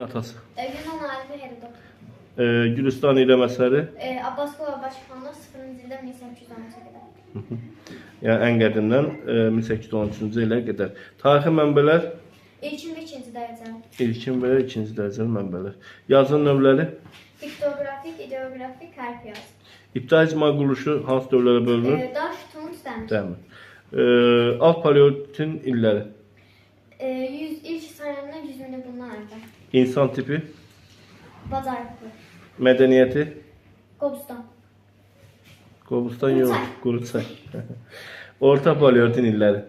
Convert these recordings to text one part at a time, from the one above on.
Atası. Yunan alimi Herodot. Gülüstan İrəm əsəri. Abbasqulu Abbaqanoğlu 0-cı ildən 1813-ə qədər. Yəni ən qədimdən 1813-cü ilə qədər. Tarixi mənbələr İlkin və ikinci dərəcəli. ilkin və ikinci dərəcəli mənbələr. Yazı növləri. Piktoqrafik, ideoqrafik, hərf yazı. İbtidai icma quruluşu hansı dövrlərə bölünür? Daş, tunc, dəmir. Dəmir. Alt paleolitin illəri. 100 ilk sayılandan 100 mini bundan əvvəl. İnsan tipi, Bacarıqlı. mədəniyyəti, Qobustan. Qobustan yox, Quruçay. Orta paleolitin illəri.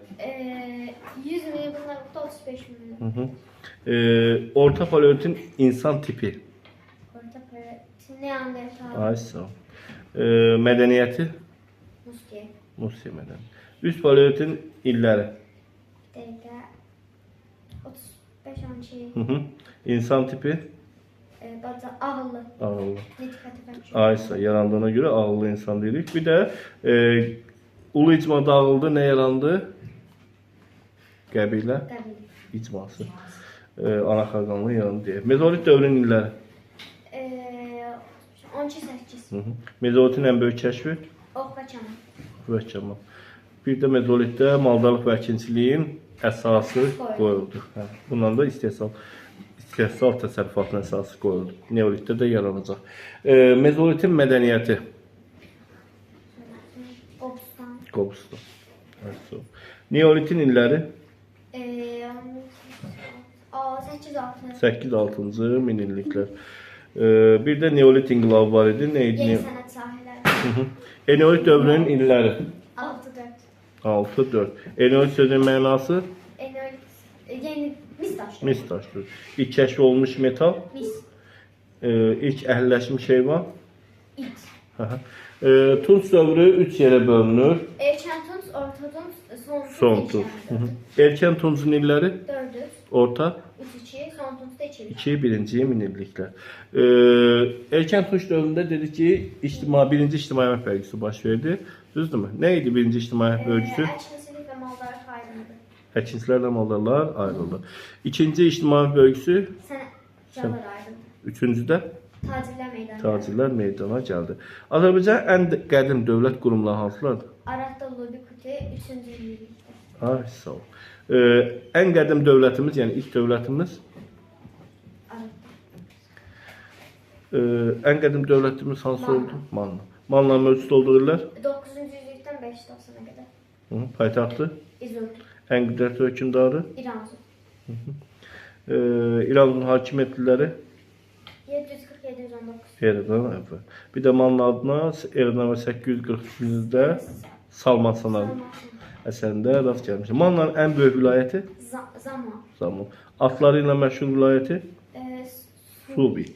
100 mini bundan əvvəl 35 mini. Hı -hı. Orta paleolitin insan tipi. Orta paleolitin Neandertal. Ay sağ ol. Mədəniyyəti, Mustiye. Musiya mədəniyyəti. Üst paleolitin illəri. Bir dəqiqə. 35 12. Hı -hı. İnsan tipi, Ağıllı. ağıllı. Nitq və təfəkkür. Ay sağ ol. Yarandığına görə ağıllı insan deyirik. Bir də ulu icma dağıldı, nə yarandı? Qəbilə Qəbilə. icması. Ana xaqanlığı yarandı deyə. Mezolit dövrünün illəri. 12 8. Hı -hı. Mezolitin ən böyük kəşfi Ox və kəman. və kəmal. Bir də mezolitdə maldarlıq və əkinçiliyin əsası qoyuldu. Hə, bundan da istehsal təsərrüfatının əsası qoyuldu. Neolitdə də yaranacaq. Mezolitin mədəniyyəti Qobustan. Qobustan. Evet, Neolitin illəri 8 6. 8-6-cı minilliklər. Bir də Neolit inqilabı var idi. Nə idi? Yeni sənət sahələri. Eneolit dövrünün illəri 6 4. 6-4. Eneolit sözünün mənası Eneolit yeni mis daşı. mis daşıdır. İlk kəşf olunmuş metal, Mis. İlk əhəlləşmiş heyvan. İt. Tunc dövrü 3 yerə bölünür. Erkən tunc, orta tunc, son tunc. Son tunc. Erkən tuncun illəri 4 orta 3 2, son tuncda 2. 2 birinci minilliklər. Erkən tunc dövründə dedik ki, birinci ictimai əmək bölgüsü baş verdi. Düzdürmü? Nə idi birinci ictimai əmək bölgüsü? Əkinçilik və maldarlıq ayrıldı. Əkinçilərlə maldarlar ayrıldı. İkinci ictimai əmək bölgüsü, Sənətkarlar ayrıldı. üçüncüdə Tacirlər meydana. tacirlər meydana gəldi. Azərbaycan ən qədim dövlət qurumları hansılardır? Aratda Lubikuti 3-cü minillikdə. Ay, sağ ol. Ən qədim dövlətimiz, yəni ilk dövlətimiz, Aratda. ən qədim dövlətimiz hansı Manna. oldu? Manna. Manna mövcud olduğu illər, 9-cu yüzillikdən 590-a qədər. Hı, paytaxtı, İzot, ən qüdrətli hökmdarı, İranzu. İranın hakimiyyət illəri 740-719. Eradan əvvəl. Bir də Manna adına Eradan əvvəl 843-cü Salman Sanan əsərində rast gəlmişdir. Mannanın ən böyük vilayəti Zaman. Zaman. Atları ilə məşhur vilayəti Subi.